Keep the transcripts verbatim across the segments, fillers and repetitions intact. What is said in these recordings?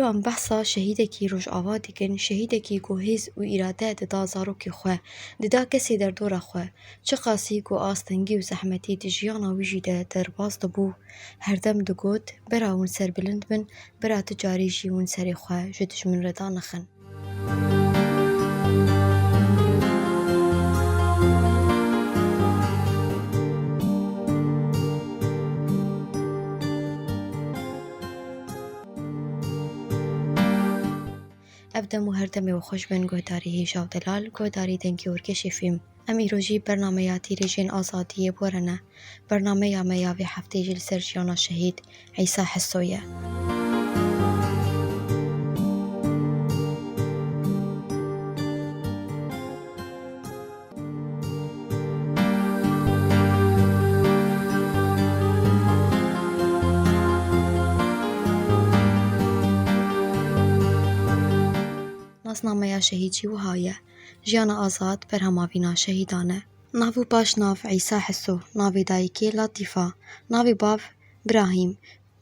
Em behsa şehîdekî Rojava dikin, şehîdekî ku hêz û îrade dida zarokê xwe, dida kesê derdora xwe. Çiqasî ku astengî û zehmetî di jiyana wî jî de derbas dibû, herdem digot, bira hûn serbilind bin, bira tu carî jî hûn serê xwe ji dijmin re danixin. Ev dem û her demê we xweş bin, guhdarî hêja û delal, guhdarî Dengê Orkêşê F M. Em îro jî bernameya Tîrêjên Azadiyê bi we re ne. Bernameya me ya vê hefteyê jî li ser jiyana şehîd Îsa Heso ye. Nasnameya şehîd jî wiha ye. Jiyana azad berhema vîna şehîdan e. Nav û paşnav Îsa Heso, navê dayikê Latîfa, navê bav Birahîm,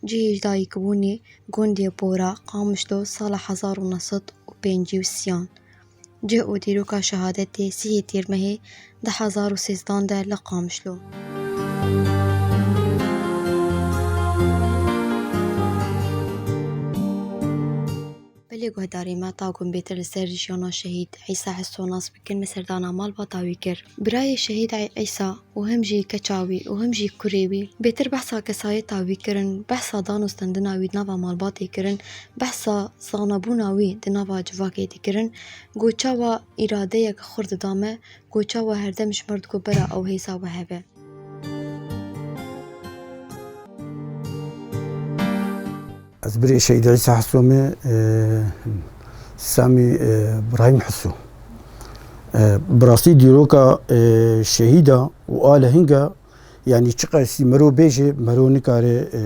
cihê ji dayikbûnê gundê Bora, Qamişlo, sala hezar û neh sed û pêncî û sêyan. Cih û dîroka şehadetê sihê Tîrmehê du hezar û sêzdan de li Qamişlo. Belê guhdarê me, ta ku em bêtir li ser jiyana şehîd Îsa Heso nas bikin, me serdana malbata wî kir. Birayê şehîd Î-, Îsa û him jî keça wî û him jî kurê wî bêtir behsa kesayeta wî kirin, behsa dan û stendina wî di nava malbatê kirin, behsa zanabûna wî di nava civakê dikirin, ku çawa îradeyek xurt dida me, ku çawa herdem ji mir digot bira ew hêza we hebe. Ez birê Şehîd Îsa Heso me, e, Samî, e, Birahîm Heso. E, bi rastî dîroka, e, şehîda û a lehînga, yanî çiqasî mero bêje, mero nikare, e,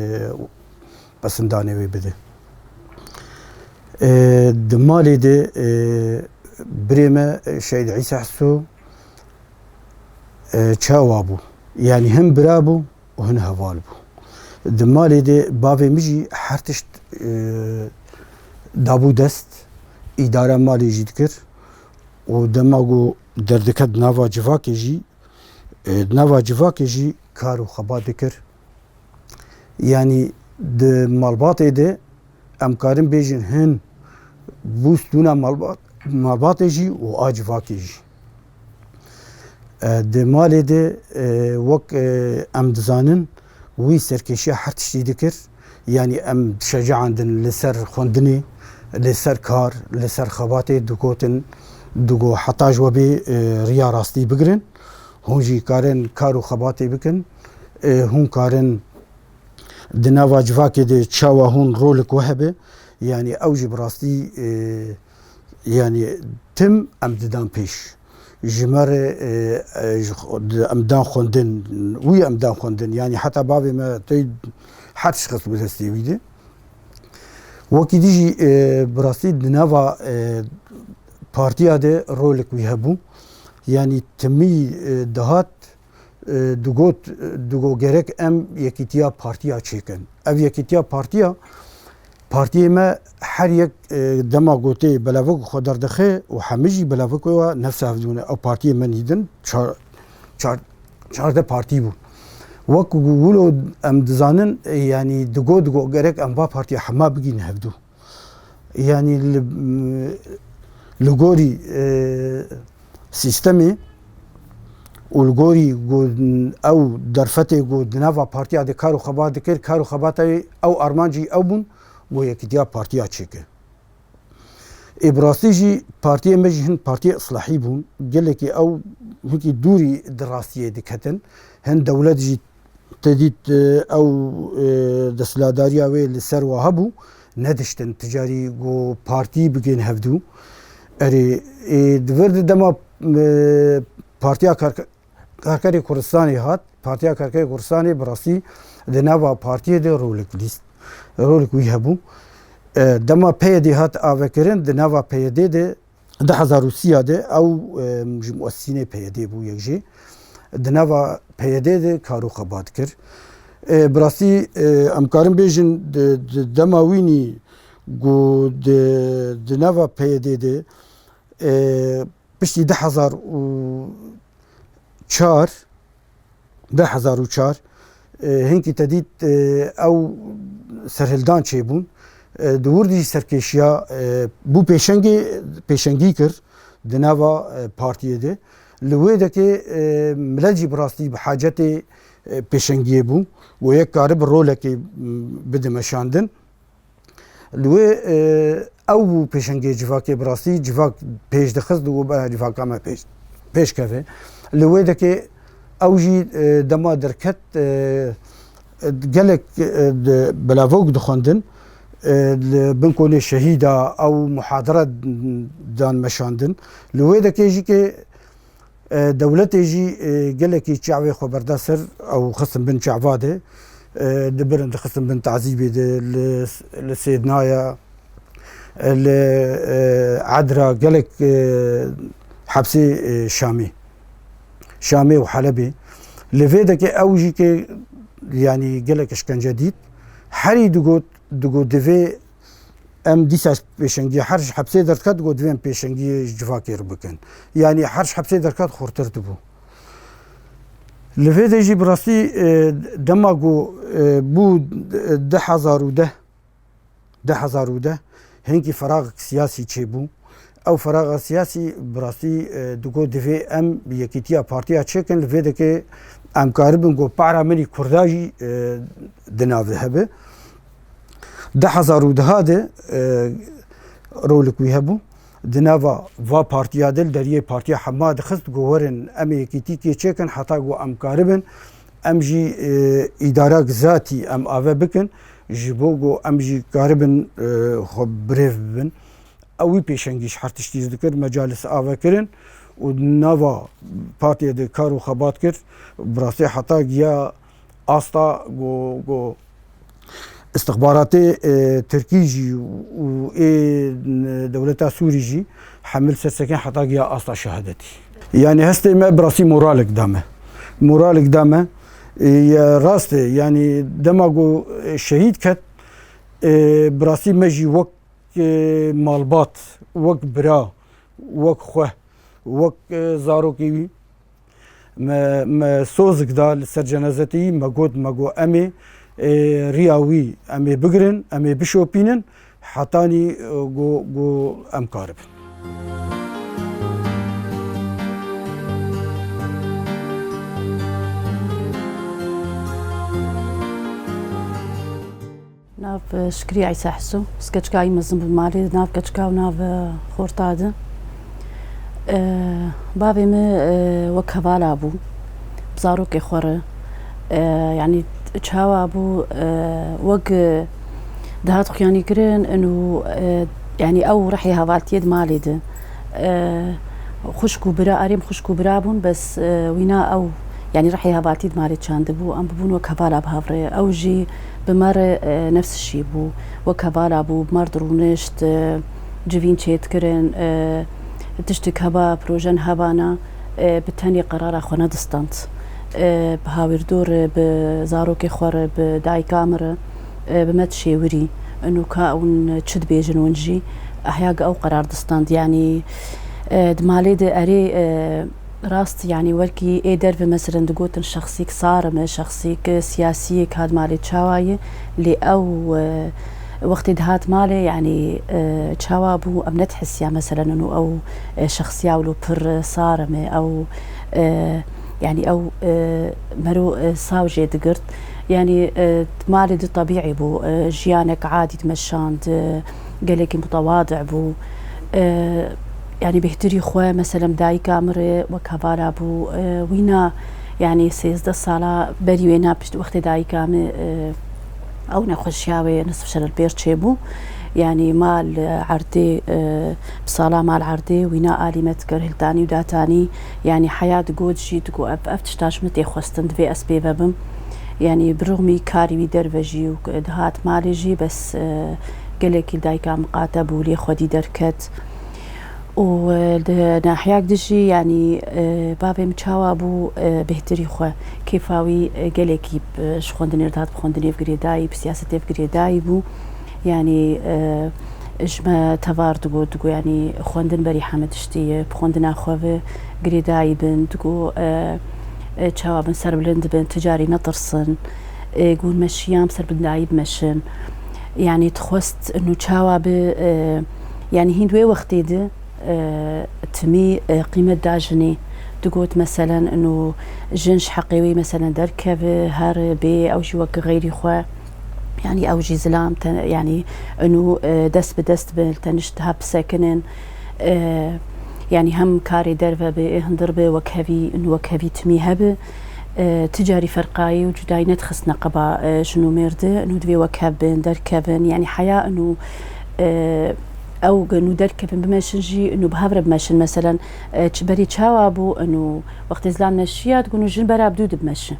pesindanê wê bide. E, di malê de, e, birê me, e, Şehîd Îsa Heso, e, çawa bû? Yanî hin bira bû û hin heval bû. Di malê de bavê min jî her tişt, e, dabû dest, îdara malê jî dikir û dema ku derdiket di nava civakê jî, e, di nava civakê jî kar û xebat dikir. Yanî di malbatê de em karin bêjin hin bû stûna malbat-, malbatê jî û a civakê jî. E, di malê de, e, wek, e, em dizanin wî serkêşiya her tiştî dikir. Yanî em dişecaandin li ser xwendinê, li ser kar, li ser xebatê digotin, digo heta ji we bê, e, riya rastî bigirin. Hûn jî karin kar û xebatê bikin. E, hûn karin di nava civakê de çawa hûn rolik we hebe, yanî ew jî bi rastî, e, yanî tim em didan pêş. Ji me re, e, e, ji xwe-, di-, em dan xwendin, wî em dan xwendin. Yanî heta bavê me tey her tişt xist bi destê wî de. Wekî dî jî, e, bi rastî di nava, e, partiya de rolik wî hebû. Yanî timî, e, dihat, e, digot, e, digot gerek em yekîtiya partiya çêkin. Ev yekîtiya partiya, partiyê me her yek, e, dema gotê belevik xwe derdixe û hemî jî belevik wê wa nefsa hevdûne. Ew partiyê me nîdin çar, çar, çardeh partî bû. Wek wilo em dizanin, e, yanî digot, digot gerek em va partiya hema bigîn hevdû. Yanî li, li gorî, e, sîstemê û li gorî ku ew derfetê ku di nava partiya de kar û xebat dikir, kar û xebata wê ew armancî ew bûn ku yekîtiya partiya çêke. Ê bi rastî jî partiyê me jî hin partiyê islahî bûn. Gelekî ew hinkî dûrî di rastiyê diketin. Hin dewlet jî te dît, e, ew, e, desthilatdariya wê li ser wa hebû, nediştin ti carî ku partî bigên hevdû. Erê, ê, di vir di dema, e, Partiya Karke-, Karkerê Kurdistanê hat, Partiya Karkerê Kurdistanê bi rastî di nava partiyê de rolik lîst, rolik wî hebû. E, dema P Y D hat avekirin, di nava P Y D de du hezar û sî ya de ew, e, ji muesîsînê P Y D bû yek jê. Di nava P Y D de kar û xebat kir. E, bi rastî, e, em karin bêjin di, di dema wînî Ku di, di nava P Y D'ê de, e, piştî du hezar û çar, du hezar û çar, e, hinkî te dît, e, ew serhildan çêbûn. E, di wir de jî serkêşiya, e, bû pêşengê, pêşengî kir di nava, e, partiyê de. Li wê dekê, e, milet jî bi rastî bi hacetê, e, pêşengiyê bû û yek karibe rolekê, m, bide meşandin. Li wê, e, ew bû pêşengê civakê, bi rastî civak pêş dixist û bera civaka me pêş, pêş keve. Li wê dekê ew jî, e, dema derket, e, gelek, e, di, belavok dixwendin, e, li bin konê şehîda ew muhadere dan meşandin. Li wê dekê jî ke E, dewletê jî, e, gelekî çavê xwe berda ser, ew xistin bin çava de, e, dibirin, dixistin bin tazîbê de, li, li Sêdnaya, e, li, e, Edra, gelek, e, hepsê, e, Şamê, Şamê û Helebê. Li vê dekê ew jî ke, yanî gelek işkence dît, herî digot, digot divê em dîsa pêşengiyê her ji hepsê derdiket, got divê em pêşengiyê ji civakê re bikin. Yanî her ji hepsê derdiket xurtir dibû. Li vê de jî bi rastî, e, dema ku, e, bû du hezar û deh, du hezar û deh, hinkî feraxek siyasî çêbû. Ew feraxa siyasî bi rastî, e, digot divê em bi yekîtiya partiya çêkin, li vê dekê em karibin ku para min î Kurda jî, e, di nav de hebe. Du hezar û deh de, e, rolik wî hebû. Di nava va partiya de, li deriyê partiya hema dixist ku werin em ê yekîtîkê çêkin heta ku em karibin, em jî, e, îdarek zatî em ave bikin, ji bo ku em jî karibin, e, xwe birêv bibin. Ew wî pêşengî ji her tiştî dikir, mecalis ave kirin û nava partiyê de kar û xebat kir. Bi rastî heta giya asta ku, ku istixbaratê, e, Tirkî jî û ê dewleta Sûrî jî hemil ser sekin heta giya asta şehadetî. Yanî hestê me bi rastî moralek da me. Moralek da me. E, ya rast e, yanî dema ku, e, şehîd ket, e, bi rastî me jî wek, e, malbat, wek bira, wek xwe, wek, e, zarokê wî, me, me sozik da li ser cenazetê wî, me got, me got, em ê, e, riya wî em ê bigirin, em ê bişopînin, hetanî, e, ku, ku em karibin. Nav, e, Şikrî Îsa Hiso, ez keçika wî mezin bû malê, nav keçika û nav, e, xorta de. E, bavê min, e, wek hevala bû, bi zarokê xwe re. E, yanî çawa bû, e, wek, e, dihat xuyanî kirin, û, e, yanî ew rihê hevaltiyê di malê de. E, xwişk û bira, erê em xwişk û bira bûn, bes, e, wîna ew, yanî rihê hevaltî di malê çandibû, em bibûn wek hevala bi hev re. Ew jî bi me re, e, nefs şî bû, wek hevala bû, bi me re dirûnişt, e, civîn çêdikirin, e, tiştek heba, projen hebana, e, bi tenê qerara xwe nedistand. E, bi hawîrdor, e, bi zarokê xwe re, bi dayika min re, e, bi me dişêwirî. Û ka hûn çi dibêjin hûn jî, ehya ge ew qerar distand. Yanî, e, di malê de erê, e, rast, yanî wekî ê derve meselen digotin şexsîk sarim e, şexsîk, e, siyasiyek hat malê çawa ye, lê ew, e, wextê dihat malê, yanî, e, çawa bû, em nedihisiya meselen û ew, e, şexsiya wilo pir, e, sarim e, ew, e, yanî ew, e, mero, e, saw jê digirt. Yanî, e, malê di tebîî bû, e, jiyanek adî dimeşand, e, gelekî mutewadi bû. E, yanî bêhtirî xwe, meselem dayika min re wek hevala bû. E, wîna, yanî sêzdeh sala berî wêna pişt wextê dayika min, e, ew nexweşiya wê nisf şer li pêr çêbû. Yanî mal erdê, e, bi sala mal erdê, wîna alî me dikir, hiltanî û datanî. Yanî heya digot jî, digot ev, ev tişta ji min tê xwestin, divê ez pê ve bim. Yanî bi rixmî karî wî derve jî û dihat malê jî, bes, e, gelekî dayika miqate bû, lê xwedî derket. Û, e, di nahiyek di jî, yanî, e, bavê min çawa bû, e, bêhtirî xwe, kêfa wî, e, gelekî, e, ji xwendinê re dihat, bi xwendinê ve girêdayî, bi siyasetê ve girêdayî bû. Yanî, e, ji me tevar digot, digot, yanî xwendin berî heme tiştî ye, bi xwendina xwe ve girêdayî bin, digot, e, e, çawa bin serbilind bin, ti carî netirsin, e, got meşiyam serbilindayî bimeşin. Yanî dixwest inu çawa bi, e, yanî hîn di wê wextê de, e, timî, e, qîmet da jinê. Digot, meselen, inu jin ji heqê wê, meselen, derkeve, here, bê, ew jî wek xeyrî xwe, yanî ew jî zilam, te, yanî inu, e, dest bi dest bin, tenişt ha bisekinin, e, yanî hem karê derve bi, ê hundir bi, wek hevî, inu wek hevî timî hebi. E, ti carî ferqayî û cudayî nedixistine qeba, e, jin û mêrdi, inu divê wek hev bin, derkevin, yanî heya inu, e, ew inu derkevin bimeşin jî, inu bi hev re bimeşin. Meselen, e, çi berê çawa bû, inu wextê zilam meşiya, digot inu jin bera bi dû dibimeşin.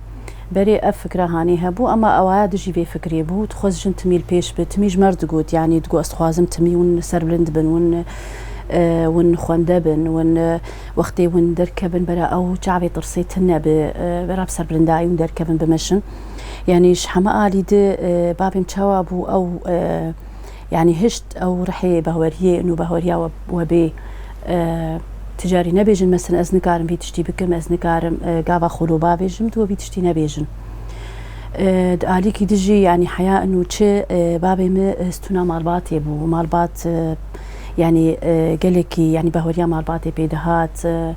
Berê ev fikra hanê hebû, ema ewaya dijî vê fikrê bû, dixwest jin timî li pêş bi, timî ji me re digot, yanî digot, ez dixwazim timî win serbilind bin, win, e, win xwende bin, win, e, wextê win derkevin bera ew çavê tirsê tune bi, e, bera bi serbilindayî win derkevin bimeşin. Yanî ji heme alî di, e, babêm çawa bû ew, e, yanî hişt ew rihê behweriyê, inu behweriya we, we bê, e, ti carî nebêjin, mesela ez nikarim vî tiştî bikim, ez nikarim, e, gava xwe lo bavêjim, tu vî tiştî nebêjin. E, di alîkî dijî, yanî heya inu çi, e, babê min, e, stûna malbatê bû. Malbat, e, yanî, e, gelekî, yanî behweriya malbatê pê dihat. E,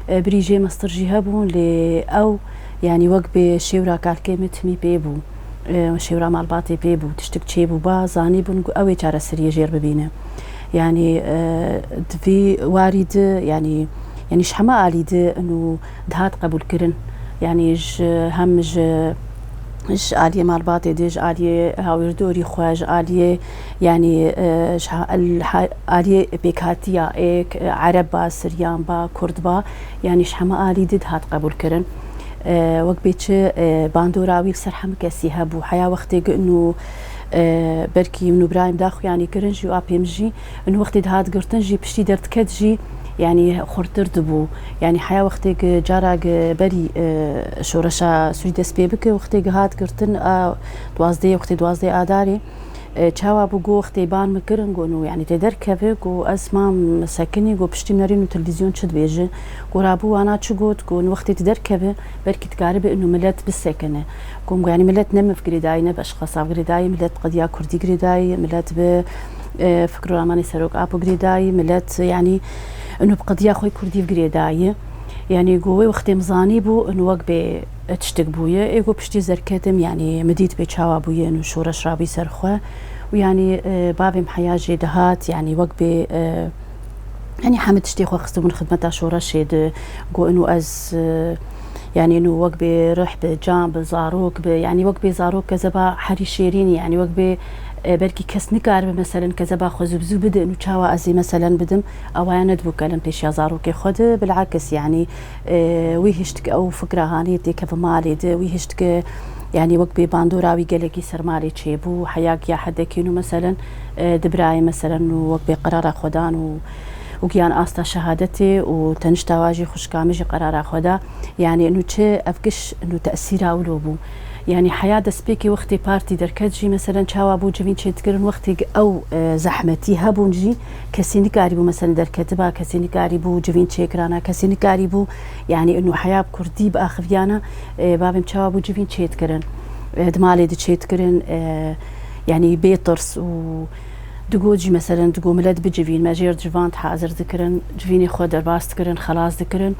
e, birî jê mestir jî hebûn, lê ew, yanî wek bê şêwra kalkê min timî pê bû. E, şêwra malbatê pê bû. Tiştik çêbû ba, zanîbûn ku ew ê çareseriyê jêr bibîne. Yanî, e, di vî warî di, yanî, yanî ji heme alî di inu dihat qebûlkirin. Yanî ji, hem ji, ji aliyê malbatê di, ji aliyê hawîrdorî xwe, ji aliyê, yanî, e, ji ha-, el-, ha-, aliyê pêkhatiya êk, e, Ereb ba, Siryan ba, Kurd ba, yanî ji heme alî di dihat qebûlkirin. E, wek bê çi, e, bandora wî li ser hemû kesî hebû. Heya wextê ku inu, e, belkî min û birayê min daxuyanî kirin jî û apê min jî, inu wextê dihat girtin jî, piştî derdiket jî, yanî xurtir dibû. Yanî heya wextê ku cara ku berî, e, şoreşa Sûrî dest pê bike, wextê ku hat girtin, a, duwazdehê, wextê duwazdehê Adarê, E, çawa bû, got, wextê ban min kirin, got, inu, yanî tê derkeve, got, ez mam sekinî, got, piştî min nerîn û televîzyon çi dibêje. Got, rabû wana çi got, got, inu wextê tu derkeve, belkî dikaribe inu milet bisekine. Got, yanî milet ne min girêdayî, ne bi eşxasa girêdayî, milet bi qediya kurdî girêdayî, milet bi, e, fikr û ramanê Serok Apo girêdayî, milet, yanî inu bi qediya xwe kurdî girêdayî. Yanî got, wê wextê min zanîbû, inu wek bê tiştek bûye. Ê got piştî ez derketim, yanî min dît bê çawa bûye, inu şoreş rabî ser xwe. Û yanî, e, bavê min heya jê dihat, yanî wek bê, e, yanî hemî tiştê xwe xistibûn xidmeta şoreşê di. Got inu ez, e, yanî inu wek bê rih bi, can bi, zarok bi, yanî wek bê zarok kezeba herî şêrînî, yanî wek bê, e, belkî kes nikaribe meselen kezeba xwe zû bi zû bide, inu çawa ez ê meselen bidim, ewaya nedibû kelin pêşiya zarokê xwe di, bilakis, yanî, e, wî hişt ke ew fikra hanê têkeve malê di, wî hişt ke, yanî wek bê bandora wî gelekî ser malê çêbû, heya giya hedekî inu meselen, e, di birayê meselen û wek bê qerara xwe dan û, û giyan asta şehadetê û tenişta wa jî xwişka min jî qerara xwe da. Yanî inu çi ev giş inu tesîra wilo bû. Yanî heya destpêkê wextê partî derket jî meselen çawa bû civîn çêdikirin, wextê ew, e, zehmetî hebûn jî kesî nikarîbû meselen derketiba, kesî nikarîbû civîn çêkirana, kesî nikarîbû, yanî inu heya bi kurdî biaxiviyana, e, bavê min çawa bû civîn çêdikirin. E, di malê di çêdikirin, e, yanî bê tirs û digot jî meselen digot milet bicivîn, me jêr civan hazir dikirin, civînê xwe derbas dikirin, xelas dikirin.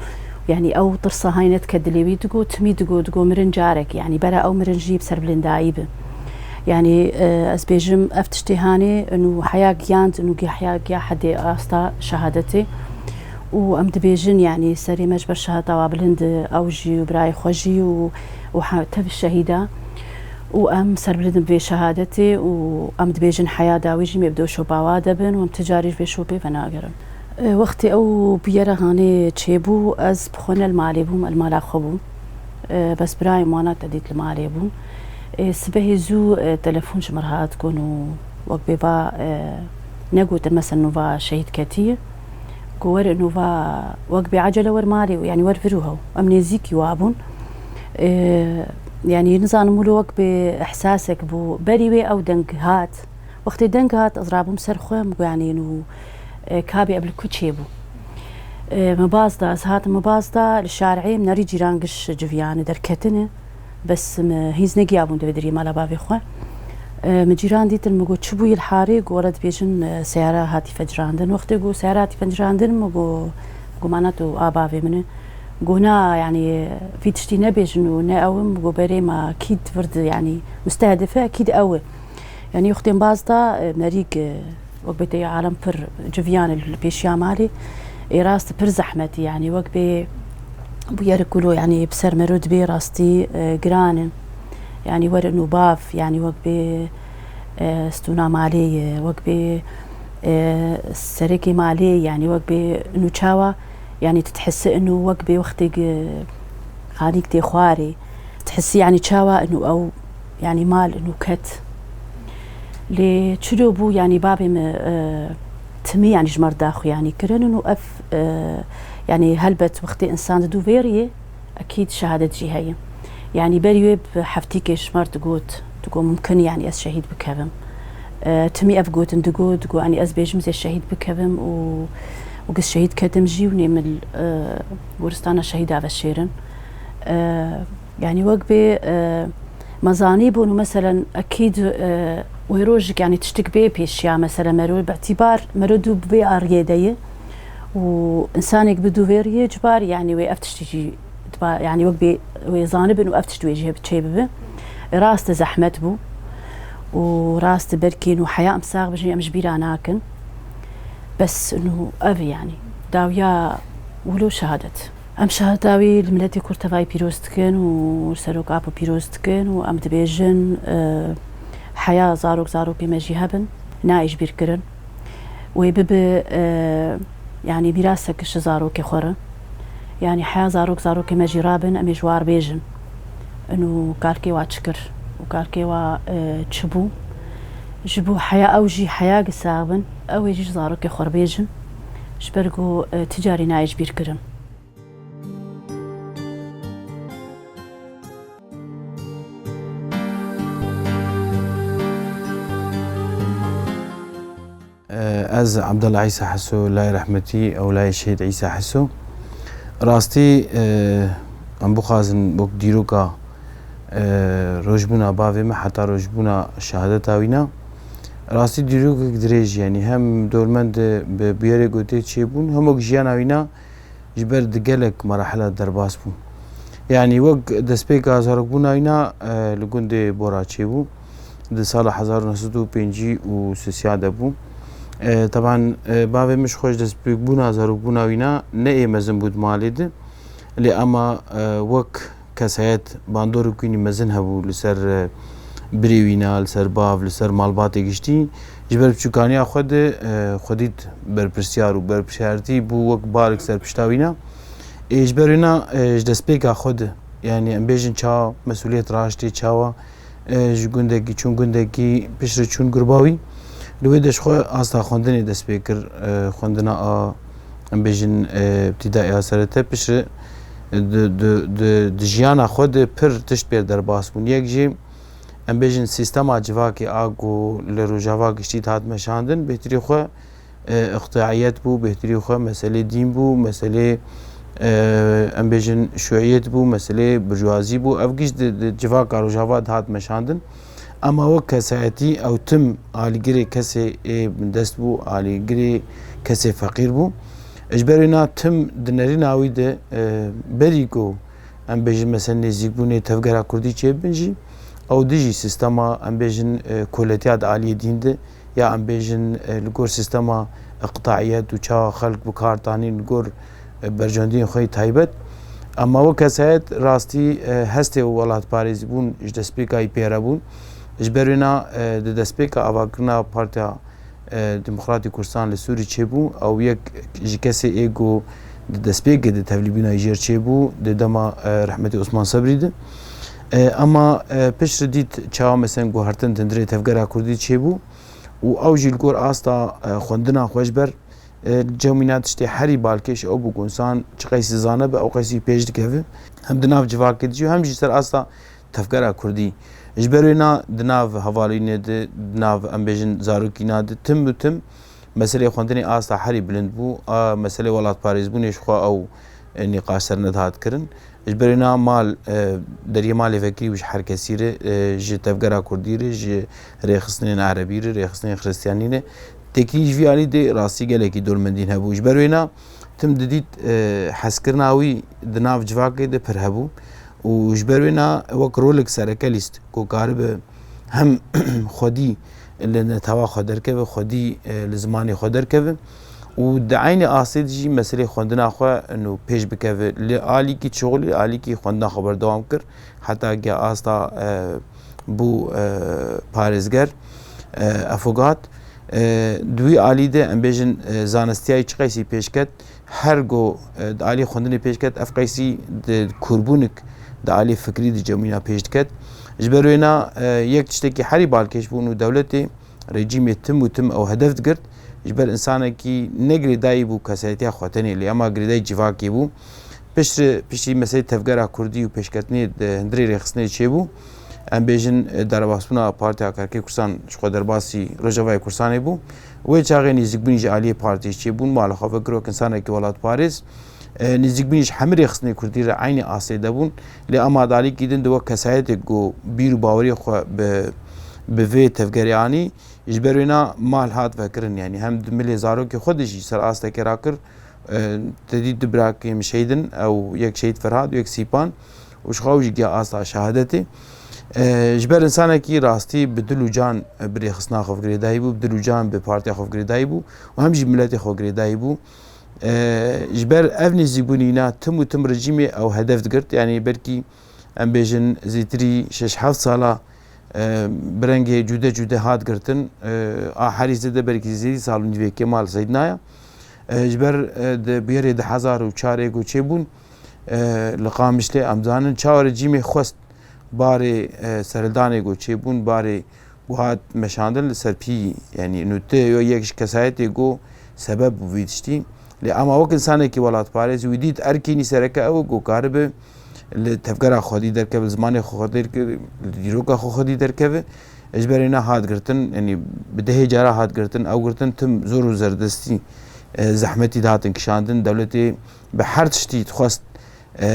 Yanî ew tirsa hay nedike dilê wî, digot timî digot, digot mirin carek, yanî bera ew mirin jî bi serbilindayî bi. Yanî, e, ez bêjim ev tiştê hanê, inu heya giyand, inu gi-, heya giya hedê asta şehadetê. Û em dibêjin, yanî serê me ji ber şehadeta wa bilind, ew jî û birayê xwe jî û, û he-, tev şehîda. Û em serbilind in bi vê şehadetê û em dibêjin heya dawî jî em ê bi dê şopa wa de bin û em ti carî ji vê şopê venagerin. E, wextê ew bûyera hanê çêbû, ez bi xwe ne li malê bûm, ez li mala xwe bûm. E, bes birayê min wana te dît li malê bûn. E, sibehê zû, e, telefon ji min re hat got û wek bê va, e, negotin, mesela nû va şehîd ketiye. Got were nû va wek bê ecele wer malê, yanî wer vir û hew. Em nêzîkî wa bûn. E, yanî nizanim wilo wek bê ihsasek bû. Berî wê ew deng hat. Wextê deng hat, ez rabûm ser xwe, min got, yanî, nû, e, kabê ev li ku çêbû? E, min baz da, ez hatim min baz da, li şarê min nerî cîran giş civiyane derketine. Bes min hîns negiyabûn di vê deriyê mala bavê xwe. E, min cîran dîtin, min got, "Çi bûyî li harê?" Got, "Were dibêjin, e, seyara hatî fecirandin." Wextê got, "Seyara hatî fecirandin," min got, "Got, mana tu a bavê min e?" Got, "Na, yanî, vî tiştî nebêjin û ne ew im." Got, "Berê ma kî di vir di, yanî, mustehedif e, kî di ew e." Yanî wextên baz da, e, nerîk, e, wek bê tê alem pir civiyane li pêşiya malê. Ê rast pir zehmetî, yanî wek bê bûyerek kulo, yanî bi ser mero dibê rastî, e, giran in. Yanî werin û bav, yanî wek bê, e, stûna malê ye, wek bê, e, serekê malê, yanî wek bê nû çawa, yanî tu dihisi inu wek bê wextê gi-, xanîk tê xwarê. Dihisi, yanî çawa inu ew, yanî mal inu ket. Lê çilo bû, yanî babê min, e, timî, yanî ji me re daxuyanî kirin û ev, e, yanî helbet wextê însan didû vê riyê, ekîd şehadet jî heye. Yanî berî wê bi heftîkê ji me re digot, digot, "Mumkin, yanî ez şehîd bikevim." E, timî ev gotin digot, digot, "Yanî ez bêjim zê şehîd bikevim û, û giz şehîd ketim jî û nê min, e, goristana şehîda veşêrin." E, Yanî wek bê, e, me zanîbûn û meselen ekîd, e, wê rojik, yanî tiştik bê pêşiya, mesele mero bi îtîbar, mero dû bi vê ariyê de ye û însanek bi dû vê riyê cibar, yanî wê ev tiştî jî diba, yanî wek bê wê zanibin û ev tişt wê jî çê bibe. Rast e, zehmet bû û rast e, belkî nû heya em sax bijîn, em ji bîra nakin. Bes nû ev e, yanî dawiya wilo şehadet. Em şehada wî li miletê Kurd tevayî pîroz dikin û li Serok Apo pîroz dikin û em dibêjin, e, heya zarok zarokê me jî hebin, nayê ji bîr kirin. Wê bibe, e, yanî mîrasek ji zarokê xwe re. Yanî heya zarok zarokê me jî rabin, em ê ji war bêjin. Ino kalkê wa çi kir û kalkê wa, e, çi bû. Ji bo heya ew jî heya gi sax bin, ew ê jî ji zarokê xwe re bêjin. Ji ber ku, e, ti carî nayê ji bîr kirin. Ez Abdullah Îsa Heso, layê rehmetî ew layê şehîd Îsa Heso. Rastî, em bixwazin wek dîroka, rojbûna bavê me heta rojbûna şehadeta wîna. Rastî dîrokek dirêj, yanî hem dormend bi bûyerê gotê çêbûn, hem wek jiyana wîna ji ber di gelek merahila derbas bû. Yanî wek destpêka zarokbûna wîna, e, li gundê Bora çêbû. Di sala hezar û neh sed û pêncî û sisiya de bû. E, teban, e, bavê min ji xwe ji destpêkbûna zarokbûna wîna ne ê mezin bû di malê de. Lê ema, e, wek kesayet bandorek wînî mezin hebû li ser, e, birê wîna, li ser bav, li ser malbatê giştî. Ji ber biçûkaniya xwe de, e, xwe dît berpirsiyar û berpirsiyartî bû wek barek ser pişta wîna. Ê, ji ber wîna, e, ji destpêka xwe de, yanî em bêjin çawa mesûliyet raştê, çawa, e, ji gundekî çûn gundekî, piştre çûn gurbawî. Li wê de ji xwe asta xwendinê dest pê kir, e, xwendina a, em bêjin, e, îbtîdaiya serete, piştre, e, di, di, di, di jiyana xwe de pir tişt pê derbas bûn. Yek jî, em bêjin, sîstema civakê a ku li Rojava giştî dihat meşandin, bêhtirî xwe, e, iqtiaiyet bû, bêhtirî xwe meselê dîn bû, meselê, e, em bêjin, şuiyet bû, meselê burjuazî bû. Ev giş di, di civaka Rojava dihat meşandin. Ema wek kesayetî ew tim alîgirê kesê ê bindest bû, alîgirê kesê feqîr bû. Ji ber wê na tim di nerîna wî de, e, berî ku em bêjin, mesela nêzîkbûnê tevgera kurdî çêbin jî, ew dijî sîstema, em bêjin, e, koletiya di aliyê dîn de, ya em bêjin, e, li gor sîstema iqtaiyet û çawa xelk bi kar tanîn li gor, e, berjewendiyên xwe yê taybet. Ema wek kesayet rastî, e, hestê û welatparêzîbûn ji destpêka wî pêre bûn. Ji ber wêna, e, di destpêka avakirina Partiya, e, Demokratî Kurdistan li Sûrî çêbû. Ew yek ji kesê ê ku di destpêkê de tevlîbûna jêr çêbû, di dema, e, rehmetî Osman Sebrî de. E, ema, e, piştre dît çawa, mesela, guhertin di hundirê tevgera kurdî çêbû. Û ew jî li gor asta, e, xwendina xwe ji ber, e, cem wîna tiştê herî balkêş ew bû ku însan çi qeysî zane be, ew qeysî pêş dikeve. Hem di nav civakê de jî, hem jî ser asta tevgera kurdî. Ji ber wê na di nav hevalînê de, di nav, em bêjin, zarokîna de tim bi tim meselê xwendinê asta herî bilind bû. A meselê welatparêzbûnê ji xwe ew, e, nîqaş ser nedihat kirin. Ji ber wê na mal, e, deriyê malê vekirî bû ji her kesî re, e, ji tevgera kurdî re, ji rêxistinên erebî re, rêxistinên xiristiyanî re. Têkilî ji vî alî de rastî gelekî dormendîn hebû. Ji ber wê na tim didît, e, hezkirina wî di nav civakê de pir hebû. Û ji ber wê na wek rolek sereke lîst ku karibe hem xwedî li netewa xwe derkeve, xwedî, e, li zimanê xwe derkeve û di eynî astê de jî meselê xwendina xwe nû pêş bikeve. Li alîkî çixulî, alîkî xwendina xwe berdewam kir, heta ke asta, e, bû, e, parêzger, e, efogat. E, di wî alî de, em bêjin, e, zanistiyayî çi qeysî pêş ket, her go, e, di alî xwendinê pêş ket, ev qeysî di kûrbûnik di alî fikrî di cemîna pêş diket. Ji ber wê na, e, yek tiştekî herî balkêş bû û dewletê, rejîmê tim û tim ew hedef digirt. Ji ber insanekî ne girêdayî bû kesayetiya xwe tenê, lê ema girêdayî civakê bû. Piştre, piştî meselê tevgera kurdî û pêşketinê di hundirê rêxistinê çêbû. Em bêjin, e, derbasbûna Partiya Karkerê Kurdistan ji xwe derbasî Rojavayê Kurdistanê bû. Wê çaxê nêzîkbûnî ji aliyê partiyê çêbûn, mala xwe vekir wek insanekî welatparêz. E, nêzîkbûnî ji hemî rêxistinê kurdî re eynî astê de bûn. Lê ema di alîkî din de wek kesayetê ku bîr û baweriyê xwe bi, bi vê tevgerê anî, ji ber wê na mal hat vekirin. Yanî hem di milê zarokê xwe de jî ser astekê rakir, e, te dît du birakê min şehîd in, ew yek şehîd Ferhad, yek Sîpan û ji xwe ew jî giya asta şehadetê. E, ji ber insanekî rastî bi dil û can, e, bi rêxistina xwe girêdayî bû, bi dil û can bi partiya xwe girêdayî bû û hem jî miletê xwe girêdayî bû. E, ji ber ev nêzîkbûnîna tim û tim rejîmê ew hedef digirt, yanî belkî em bêjin zêtirî şeş heft sala, e, bi rengê cude cude hat girtin. E, a herî zêde belkî zêdî sal û nîvê Kemal Seydnaya. E, ji ber, e, di bûyerê du hezar û çarê ku çêbûn, e, li Qamişlê em zanin çawa rejîmê xwest barê, e, serhildanê ku çêbûn, barê ku hat meşandin li ser pî, yanî nû tu yo yek ji kesayetê ku sebeb bû vî tiştî. Lê ema wek insanekî welatparêz wî dît erkê nî sereke ew e ku karibe li tevgera xwedî derkeve, li zimanê xwe derkeve, li dîroka xwe xwedî derkeve. Ji ber wê ne hat girtin, yanî bi dehê cara hat girtin, ew girtin tim zor û zerdestî, e, zehmetî dihatin kişandin. Dewletê bi her tiştî dixwest, e,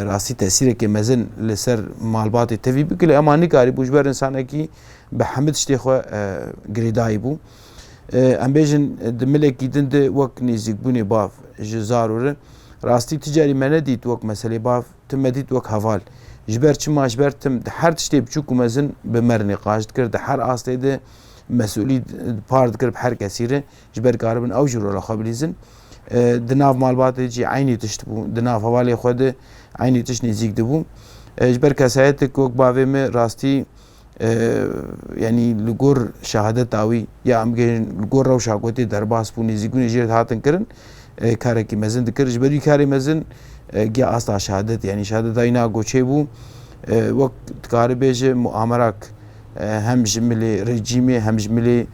rastî tesîrekê mezin li ser malbatê tevî bike, lê ema nikarîbû ji ber insanekî bi hemî tiştê xwe, e, girêdayî bû. E, em bêjin, di milekî din de wek nêzîkbûnê bav ji zaro re, rastî ti carî me nedît wek meselê bav, tim me dît wek heval. Ji ber çima? Ji ber tim di her tiştê biçûk û mezin bi me re nîqaş dikir, di her astê de mesûlî par dikir bi her kesî re, ji ber karibin ew jî rola xwe bilîzin. E, di nav malbatê jî eynî tişt bû, di nav hevalê xwe de eynî tişt nêzîk dibû. E, ji ber kesayetek wek bavê me rastî, e, yanî li gor şehadeta wî ya em bigihîjin li gor rewşa ku tê derbas bû, nêzîkbûnê jê re hatin kirin, e, karekî mezin dikir. Ji ber wî karê mezin, e, giya asta şehadet, yanî şehadeta wî na goçê bû, e, wek dikare bêje muamerak, e, hem ji milê rejîmê, hem ji milê,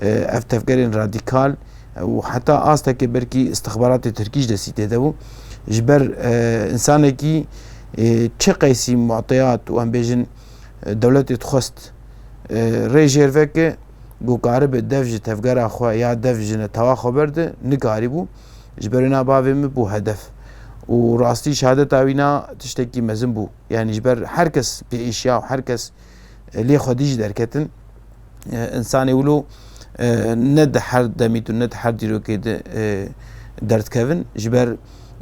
e, ev tevgerên radîkal, e, û heta astekê belkî istixbaratê tirkî ji destî tê de bû. Ji ber, e, insanekî, e, çi qeysî mu'teyat û em bêjin, e, dewletê dixwest, e, rê jêr veke, ku karibe dev ji tevgera xwe ya dev ji netewa xwe berde, nikarîbû. Ji ber wê na bavê min bû hedef. Û rastî şehadeta wî na tiştekî mezin bû. Yanî ji ber her kes pê êşiya û her kes, e, lê xwedî jî derketin. E, însanê wilo, e, ne di her demî tu, ne di her dîrokê de, e, derdikevin. Ji ber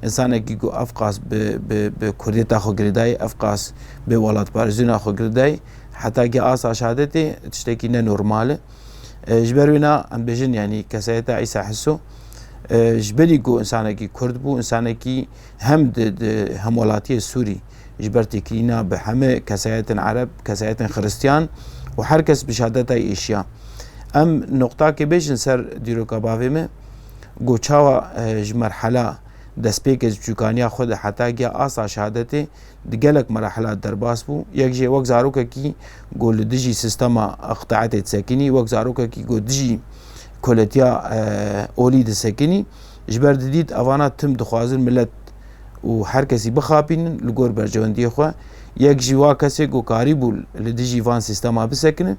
însanekî ku ev qas bi, bi, bi kurdiyeta xwe girêdayî, ev qas bi welatparêzîna xwe girêdayî, heta ki asta şehadetê tiştekî ne normal e. E, ji ber wê na em bêjin, yanî kesayeta Îsa Hiso, e, ji berî ku însanekî kurd bû, însanekî hem di, di hemwelatiyê Sûrî, ji ber têkilîna bi heme kesayetên ereb, kesayetên xiristiyan û her kes bi şehadetayê êşiya. Em noqtakê bêjin ser dîroka bavê me, ku çawa, e, ji merhela destpêkê ji biçûkaniya xwe de heta giya asta şehadetê di gelek merahila derbas bû. Yek jê wek zarokekî ku li dijî sîstema qitaetê disekinî, wek zarokekî ku dijî koletiya, e, olî disekinî, ji ber didît evana tim dixwazin milet û her kesî bixapînin li gor berjewendiyê xwe. Yek jî wa kesê ku karîbû li dijî van sîstema bisekine,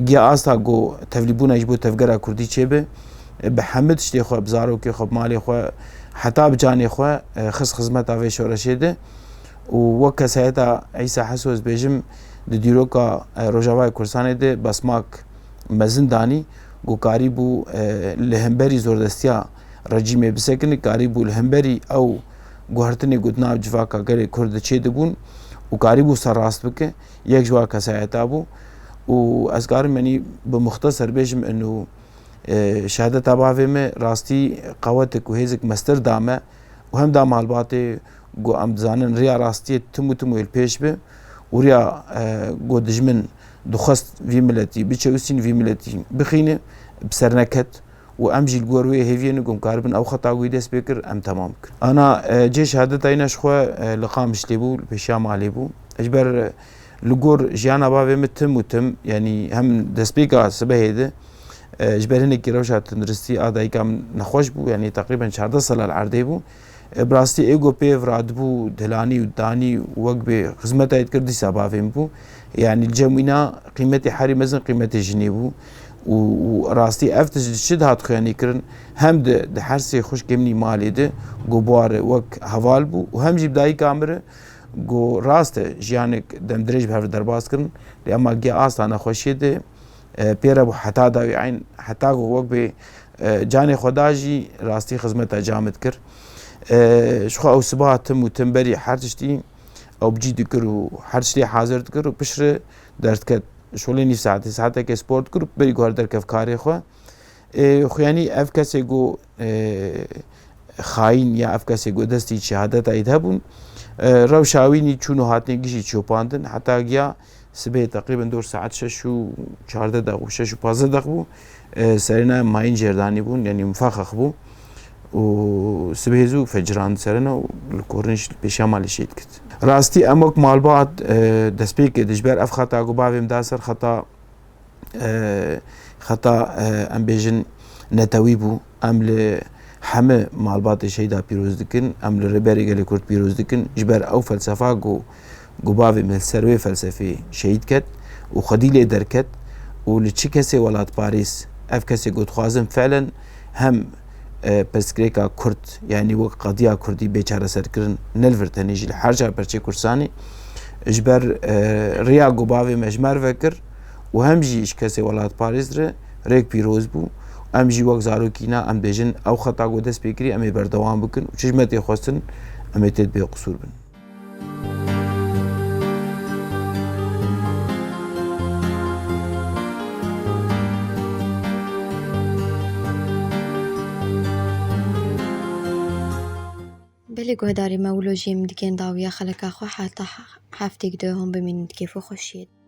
giya asta ku tevlîbûna ji bo tevgera kurdî çêbe, bi hemî tiştê xwe, bi zarokê xwe, bi malê xwe, heta bi canê xwe, e, xist xizmeta vê şoreşê de û wek kesayeta Îsa Heso ez bêjim, di dîroka, e, Rojavayê Kurdistanê de besmak mezin danî ku karîbû, e, li hemberî zordestiya rejîmê bisekine, karîbû li hemberî ew guhertinê ku di nav civaka gelê Kurd de çêdibûn û karîbû serrast bike, yek ji wan kesayeta bû. Û ez karim, yanî, bi muxteser bêjim, inu, e, şehadeta bavê me rastî qewetik û hêzik mestir da me û hem da malbatê ku em dizanin riya rastiyê tim û tim wê li pêş be û riya, e, ku dijmin dixwest vî miletî biçewsîn, vî miletî bixîne, bi ser neket. Û em jî li gor wê hêviyê ne ku em karibin ew xeta ku wî dest pê kir, em temam bikin. Ana, e, cê şehadeta yîna ji xwe, e, li Qamişlê bû, li pêşiya malê bû. Ji ber, e, li gor jiyana bavê min tim û tim, yanî hem destpêka sibehê de, e, ji ber hinekî rewşa tenduristî a dayika min nexweş bû, yanî teqrîben çardeh sala li erdê bû. E, bi rastî ê ku pê ve radibû, dihilanî û danî û wek bê xizmeta yê dikir, dîsa bavê min bû. Yanî li cem wîna qîmetê herî mezin qîmetê jinê bû. Û, û rastî ev tişt ji çi dihat xuyanîkirin? Hem di, di her sê xwişkê min î malê de ku bi wa re wek heval bû û hem jî bi dayika min re ku rast e jiyanek demdirêj bi hev re derbas kirin, lê ema giya asta nexweşiyê de, e, pê re bû heta dawî eyn, heta ku wek bê, e, canê xwe da jî rastî xizmeta ca min dikir. E, ji xwe ew sibaha tim û tim berî her tiştî ew bi cî dikir û her tiştê hazir dikir û piştre derdiket şolê nîv saetê, saetekê spor dikir û berî ku her derkev karê xwe. Ê, xwe yanî ev kesê ku, ê, xayîn ya ev kesê ku destî şehadeta yê hebûn, ê, rewşa wî nî çûn û hatinê gişî çopandin, heta giya sibê teqrîben dor saet şeş û çardeh deq û şeş û pazdeh deq bû, ê, serêna mayîn jêrdanî bûn, yanî mifexex bû û sibê zû fecirand serêna û li Kornîş li pêşiya malê şehîd kit. Rastî em wek malbat, ê, destpêkê de ji ber ev xeta ku bavê min da ser xeta e, xeta, e, em bêjin netewî bû. Em li heme malbatê şehîda pîroz dikin, em li Rêberê Gelê Kurd pîroz dikin. Ji ber ew felsefa ku, ku bavê min li ser wê felsefê şehîd ket û xwedî lê derket û li çi kesê welatparêz, ev kesê ku dixwazin felen hem e, pirsgirêka Kurd, yanî wek qediya Kurdî bê çareserkirin, ne li vir tenê jî li her çar perçê Kurdistanê, ji ber, e, riya ku bavê me ji me re vekir û hem jî ji kesê welatparêz re rêk pîroz bû. Em jî wek zarokîna em dibêjin, ew xeta ku dest pê kirî em ê berdewam bikin û çi ji me tê xwestin em ê tê bêqisûr bin. Belê guhdarê me, wilo jî em dikin dawiya xeleka xwe, heta heftêk di hûn bimînin di kêf û xweşiyê de.